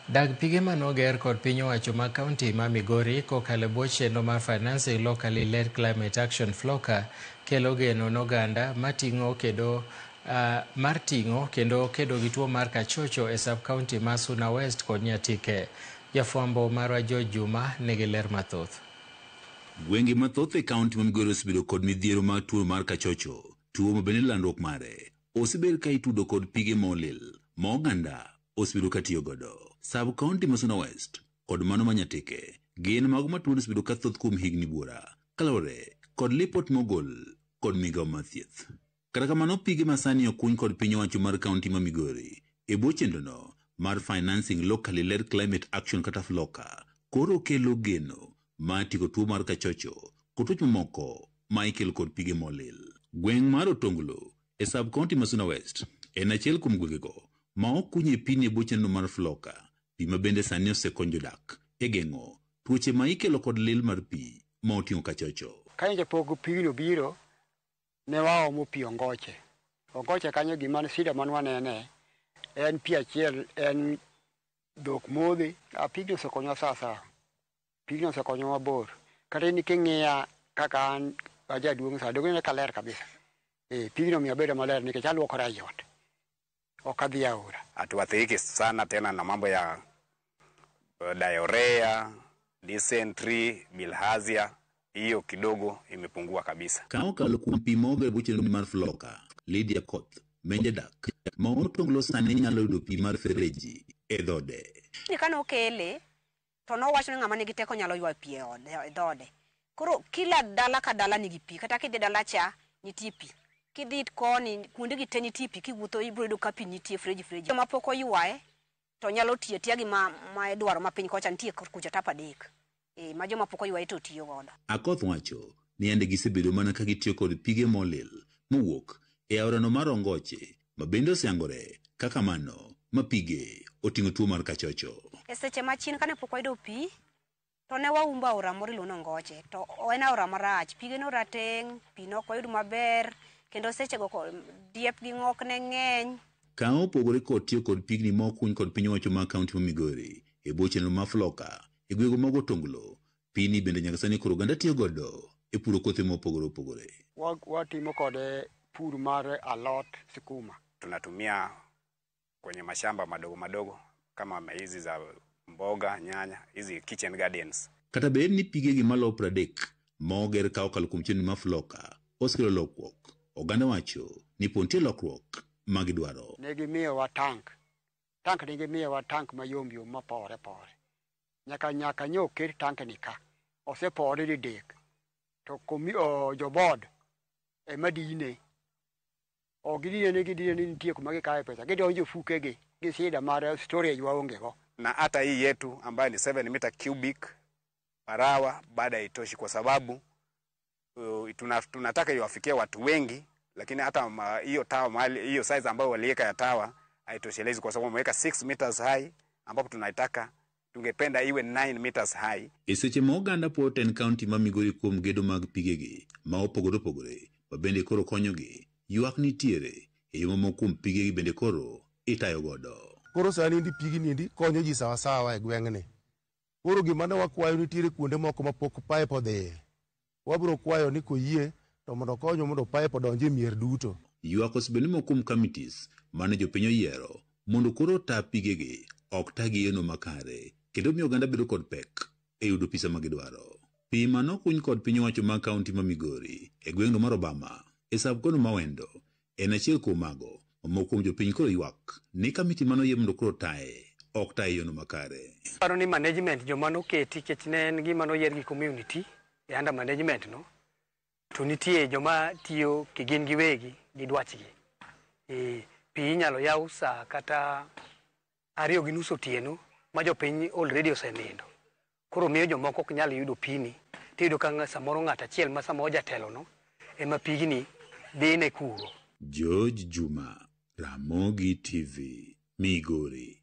Dag pige manoger kod piny owacho ma kaunti ma Migori kokalo e bwo chenro mar Financing Locally Led Climate Action FLLoCA kelo geno n'oganda mating'o kedo mar ting'o kendo kedo gi tuo mar kachocho e sub county ma Suna West kod Nyatike. Jafwambo marwa George Juma nigi ler mathoth. Gwenge mathoth e kaunti ma Migori osebedo kod midhiero mar tuo mar kachocho, tuo ma bende landruok mare osebed ka itudo kod pige molil ma oganda osebedo ka tiyo godo. Sub county ma Suna West kod mano ma Nyatike gin mago ma tuo osebedo ka thoth kuom higni buora kaluwore kod lipot mogol kod migao mar thieth. Kata kamano, pige masani okuny kod piny owacho mar kaunti ma Migori e bwo chenrono mar Financing Locally Led Climate Action kata FLLoCA koro kelo geno mar tieko tuo mar kachocho kod tuoche mamoko ma ikelo kod pige molil. Gweng' mar Otonglo e sub county ma Suna West en achiel kuom gwengego ma okunye pini e bwo chenro mar FLLoCA, pi ma bende sani osekonyo jodak e geng'o tuoche ma ikelo kod lil mar pi ma oting'o kachocho. Ka pok pigno biro, ne waomo pi Ongoche. Ongoche kanyo gima shida man wanene en pi achiel en dhok modhi. Pigno osekonyowa sawasawa. Pigno osekonyowa mabor. Kata in king'iya kaka an ajaduong' sa donge ineno ka ler kabisa. Pigno omiyo abedo maler nikech aluokora ei ot. Ok adhi aora. Hatuathiriki sana tena na mambo ya diarrhea, dysentery, bilharzia, hiyo kidogo imepungua kabisa. Ka okalo kuom pi moger e bwo chenro mar FLLoCA, Lydia Koth, ma en jadak ma Otonglo sani nyalo yudo pi mar fereji e dhode. Ni kane okele to nowacho ni ng'ama nigi teko nyalo ywayo pi e ode, e dhode. Koro kila dala ka dala nigi pi, kata kidhi dala cha nitie pi. Kidhi koni kuonde gi te nitie pi, kiwuotho ibiro yudo ka pi nitie freji freji. Joma pok oywaye to nyalo tiyo atiya gi ma idwaro ma piny kocha nitie kucha tap 3. Ma joma pok oywaye to tiyo godo. Akoth wacho ni yande gisebedo mana ka gitiyo kod pige molil mowuok e aorano mar Ongoche ma bende oseyangore kaka mano ma pige oting'o tuo mar kachocho. E seche machien kane pok wayudo pi, to ne waumbo aora moro iluongo ni Ongoche, to en aora marach, pige no rateng', pi ne ok wayud maber, kendo sechego diep gi ng'ok ne ng'eny. Ka opogore kod tiyo kod pigni ma okuny kod piny owacho mar kaunti ma Migori e bwo chenro mar FLLoCA e gwenge mag Otonglo, pini bende nyaka sani koro oganda tiyo godo e puro kothe mopogore opogore. Watimo kode pur mar alot sukuma. Tunatumia kwenye mashamba madogo madogo kama hizi za mboga, nyanya, hizi kitchen gardens. Kata bed ni pigegi maloyo 30 ma oger ka okalo kuom chenro mar FLLoCA osekelo lokruok, oganda wacho ni pod nitie lokruok ma gidwaro. Ne gimiyowa tank. Tank ne gimiyowa tank mayom yom mapore pore. Nyaka nyo oket tank ni ka. Osepore didek. To jo board ema dine. Ok gidine ni gidine ni nitie kuma gikawe pesa. Gidonjo e fukegi gi shida mar storage waonge go. Na hata hii yetu ambayo ni 7 meter cubic per hour bado haitoshi kwa sababu tunataka iwafikie watu wengi, lakini hata hiyo tower mahali, hiyo size ambayo waliweka ya tower haitoshelezi kwa sababu wameweka 6 meters high ambapo tungependa iwe 9 meters high. E seche ma oganda puoyo tend kaunti ma Migori kuom gedo mag pigegi ma opogore opogore ma bende koro konyogi, ywak nitiere e yo mamoko kuom pigegi bende koro itayo godo. Koro sani endi pigni endi konyo ji sawasawa e gweng'ni. Koro gima ne wakwayo nitiere kuonde moko ma pok pipe odhiye. Wabiro kwayo ni koyie to mondo okonywa mondo pipe odonj e mier duto. Ywak osebedo ni moko kuom committees mane jopiny oyiero mondo koro ota pigegi ok tagi e yono makare kendo miyo oganda bedo kod pek e yudo pi sama gidwaro. Pi manokuny kod piny owacho mag kaunti ma Migori e gweng'no mar Obama e sub kono ma Wendo en achiel kuom mago ma moko kuom jopiny koro ywak ni kamiti manoyier mondo koro taye ok taye e yono makare. Aparo ni management joma noketi nikech ne en gima noyier gi community e under management no, to nitie joma tiyo kigin giwegi gi dwachgi. Pi inyalo yaw saa kata 2:30 otieno ma jopiny already osenindo. Koro miyo jomoko ok nyal yudo pini. Tiyudo ka samoro ng'ato achiel ma samoro jatelo no ema pigni dhine kuro. George Juma, Ramogi TV, Migori.